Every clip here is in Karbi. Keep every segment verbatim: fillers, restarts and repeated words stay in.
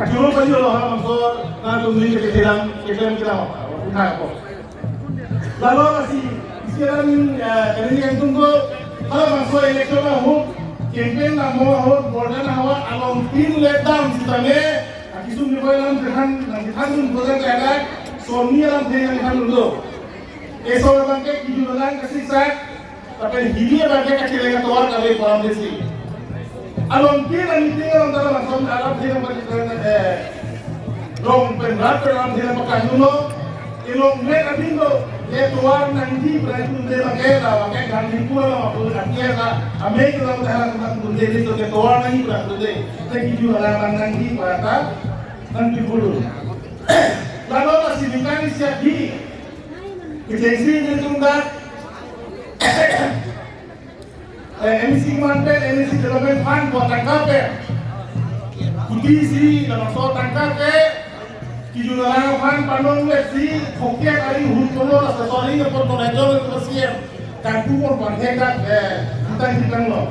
Kachoro pajolo halabangso nangtum neli kethelang, kethelang kelang apa? Uthai apa? Lalo lasi, isi alam, eh, kami yang tunggu, halabangso election ahut, campaign nangmo ahut, border havar along tin let down sitame, akisung ni boy alam terhan, nang terhan dun bola kaya, soni alamthe nangthan dun. Eso abangke kijun alang kasiksak, tapi hini abangke kachileng atovar kave koram desi. Along tin a-meeting along ta labangson alamthe nang pati, eh, rong pen rat pen alamthe nang pakang dun lo. Ilong met abin lo, le tovar nangji pran tunde abangke, la abangke Gandhipur along apun atia ka, amei kelang ta halang tunde, le to ke tovar nangji pran tunde. Te kijun alang nangji pran ta, nangji puru. Lalo lasi ningkan isi adi. Kechengsi nelitum dak, eh, M A C keman pen, M A C development fund buat tangka pen. Kuti si, labangso tangka ke, kijun alang aphan panong lesi, khokiak ari hun tono, lasa sorry, apot tono ajo, C M. Kangpu pon pon hek dak, eh, hutang hutang lo.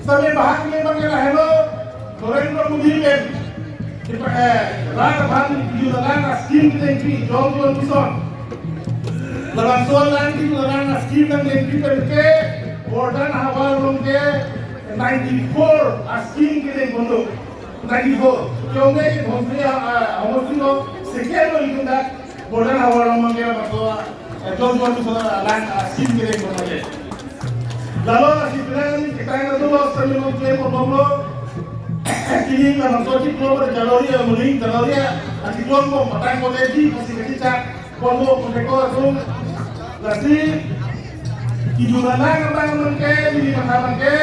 Sami bahak ni bang kena helo, Narendra Modi pen. Kita, eh, rat aphan kijun alang a-scheme kedengpi, Jal Jeevan Mission. Labangso alang kijun alang a-scheme nangdengpi pen ke, border havar along ke ninety-four a-scheme kedeng pon do. Ninety-four. Kyo me ke thomsri, ah, ah, homosri lo, second lo itum dak, border havar along ke labangso, eh, Jal Jeevan Mission alang, ah, scheme kedeng pon do. Lalo lasi penang ni kita yang dulu sami mengklaim pon lo. Kini labangso chiklo pada January, ah, muling January, ah, chiklo mo patang ko lagi pasi kachechak pon lo pon ko atum. Lasi kijun alang abang abangke, neli matha abangke.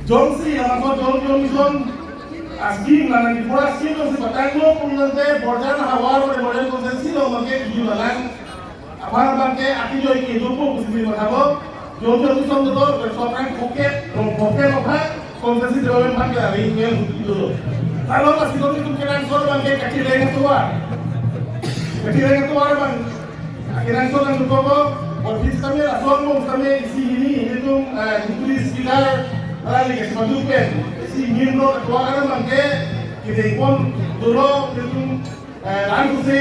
Jongsi labangso Jal Jeevan Mission a-scheme, la ninety-four a-scheme jongsi patang lo pulote border havar, border constituency along abangke kijun alang aphan abangke akijoi kedo po pusi neli matha lo. Jal Jeevan Mission do, sorkar khokiak, rong khokiak aphan, constituency development fund ke ari ngel hutu do. Lalo lasi nelitum kenangsot abangke kachileng atovar. Kachileng atovar abang, kenangsot nangdukok, office kami, lason mong kami, isi hini, nelitum, eh, deputy speaker, alangli ke sepatu pen, isi main road atovar abangke, kedeng pon dolo, nelitum, eh, langsung si,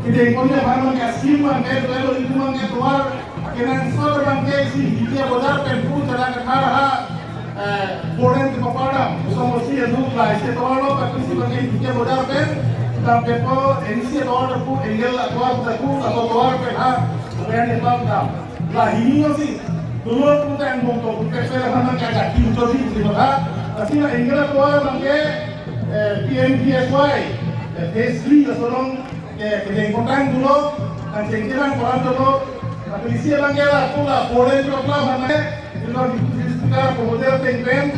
kedeng pon ya, abang ke scheme abangke, dolo nelitum abangke atovar, kenangsot abangke, isi hini atovar pen pu, jalan ke thar ha, eh, foreign ke papadam, somosti anu, la isi atovar lo, tapi isi abangke hini atovar pen, dam pen po, isi atovar pu, angle atovar pu, atovar pen ha, foreign ke papadam. La hini lo si, dulu pu ta angbong to, pu pek pek la hana ka jati ujo di, di baka, tapi la angle atovar abangke, eh, P M G S Y, eh, phase three laso along, eh, kedeng pon tang dolo, kan chengkelang koran dolo, tapi isi abangke la, pu la, foreign ke papadam hana, Ilo di sisi ka komoder tengpen,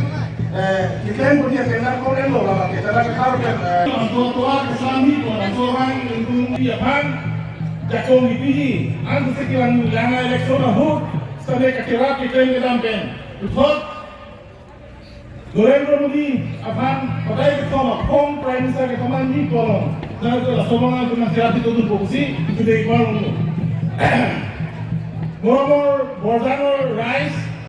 eh, kita yang punya tenda koren lo, lama kita dak kethar pen, eh, orang tua tua kesan ni, orang tua orang itu dia pan, jakong di P G, ang bisa kilang lang election ahut, sampai ke kira kita yang kedam pen. Uthot, Narendra Modi aphan, patai ke thoma, former Prime Minister ke thoma ni kolong. Dan itu lah, semua itu nanti rapi tutup fungsi, itu dari kolong tu. Moromor, borjanor, rice,